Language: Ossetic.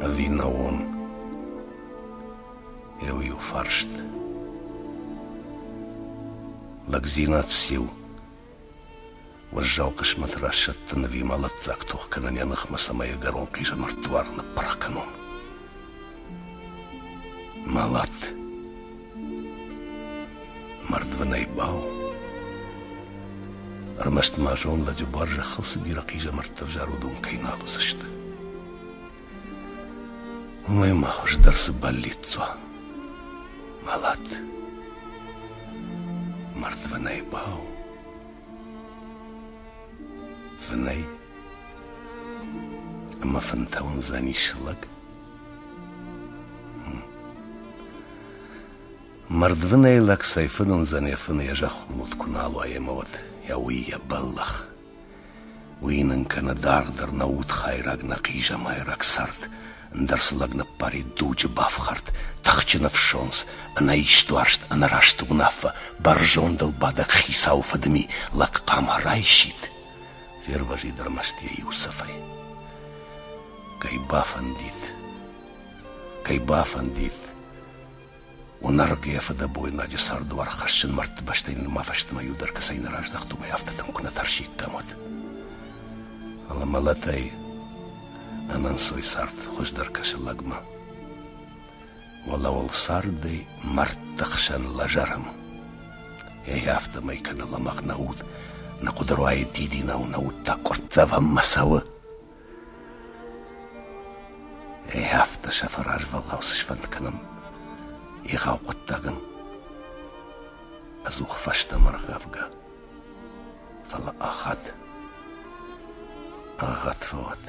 Ӕви нӕ уон? Еу-иу фарст. Лӕгдзинад циу? Уӕззау хъысмӕт расӕттын ӕви мӕлӕтдзаг тох кӕнын йӕ ныхмӕ, цӕмӕй ӕгӕрон хъизӕмӕртты уаргъ ныппырх кӕнон? Мӕлӕт. Мӕрдвынӕй бау. Ӕрмӕст ма зон, лӕджы буар зӕххыл цы бирӕ хъизӕмӕрттӕ взар, уыдон кӕй нал уыдзысты. Уымӕй ма хуыздӕр цы бӕллиц уа? Мӕлӕт. Мӕрдвынӕй бау. Фынӕй. Ӕмӕ фынтӕ уындзӕнис лӕг. Мӕрдвынӕй лӕг цӕй фын уындзӕн йӕ фын йӕ зӕххон уд куы нал уа ӕмӕ уӕд йӕ уый йӕ бӕллӕх. Уый нын кӕны даргъдӕр нӕ удхайраг, нӕ хъизӕмайраг цард, ӕндӕр цы лӕг ныппарид дуджы бафхӕрд, тыхджын ӕфсондз, ӕнӕистуарзт, ӕнӕраст уынаффӕ, бӕрзондыл бадӕг хицауы фыдми лӕг хъама райсид, фервӕзид ӕрмӕст йӕ иу цӕфӕй. Кӕй бафӕндид, кӕй бафӕндид, Уынӕргъ йӕ фыдӕбойнаджы цардуар хӕссын мӕрдты бӕстӕй нырма фӕстӕмӕ иу дӕр кӕцӕй нӕ раздӕхт, уымӕй афтӕ тынг куы нӕ тӕрсиккам, уӕд. Фӕлӕ мӕлӕтӕй ӕнӕнцой цард хуыздӕр кӕсы лӕгмӕ. Уӕлӕуыл цардӕй мӕрдты хсӕн лӕзӕрӕм. Ей, афтӕмӕй кӕны лӕмӕгъ нӕ уд, нӕ хъуыды руайы дидинау, нӕ уд та къуырццӕвӕнмӕ цӕуы. Ей, афтӕ сӕ фӕразвӕлгъау цы сфӕнд кӕнӕм егъау хъуыддагӕн, ӕдзух фӕстӕмӕ ргъӕвгӕ, фӕлӕ ӕгъгъӕд, ӕгъгъӕд фӕуӕд.